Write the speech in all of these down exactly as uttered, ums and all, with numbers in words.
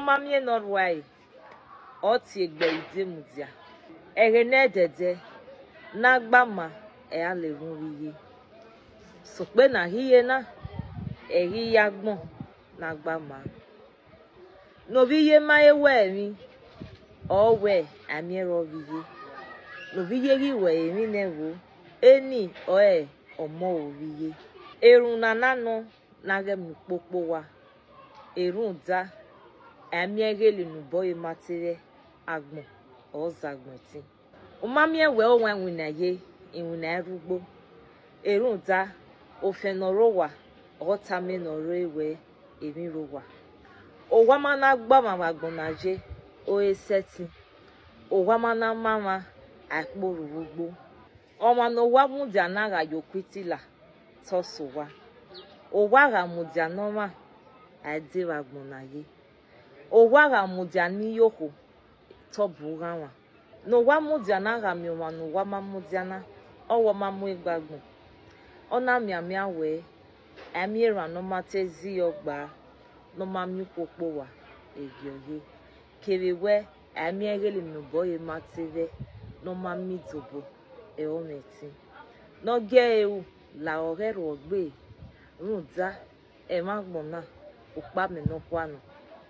Ma miẹn ne ọ rhuare, ọ tie egbe ẹre ide mudia. Ẹghẹ ne ẹdẹdẹ ne a gba ma, ẹre a le rhunmwu vbe iye. Sokpan ne a ghi ye na, ẹ i ghi ye agbọn ne a gba ma. Ne ovbi iye ma he wẹ ẹmwẹ, ọ wẹ a miẹn rrọọ vbe iye. Ne ovbi iye ghi wẹ emwi nẹ vbo, eni ọre ọmọ ro vbe iye. Erhunmwu na na nọ ne a ghẹ miẹn ukpokpo owa, rhunmwuda a miẹn ghele ne ubọ ọre ma te vbe agbọn, ọ za agbọn ẹtin. U ma miẹn wẹ owan iwinna ye, iwinna i rre ugbo. Rhunmwuda, ofẹn ne ọ rre owa, ọ tama ne ọ rre wẹ emwi rre owa. Owa ma na gba ọmwa vbe agbọn na ye, ọ i sẹtin. Owa ma na ma ọmwa, a i kpe orhu vbe ugbo. Ọmwa ne owa mudia na gha ye okpitila, te ọ sẹ owa. Owa gha mudia ne ọmwa, a i de vbe agbọn na ye. Owa gha mudia ne iyokhuo, te ọ bu ghanmwa. Ne owa mudia na gha miẹn ọmwa ne owa ma mudia na, ọ wẹ ọ ma mu egbe agbọn. Ọ na mianmian wẹ, a i miẹn erhan ne ọ ma te zẹ ọgba, ne ọ ma miẹn ukpokpo owa, egiọ ye. Kevbe wẹ, a i miẹn ghele ne ubọ ọre ma te vbe, ne ọ ma miẹn idobọ, ẹre ọ mwẹ ẹtin. Ne ọ gie ẹre ru, lahọ ghẹ rhuọ gbe, rhunmwuda, ẹmwẹ agbọn na, ukpamẹ nọkhua nọ,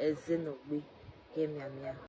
ẹzẹ ne ọ gbe, ghẹ mianmian.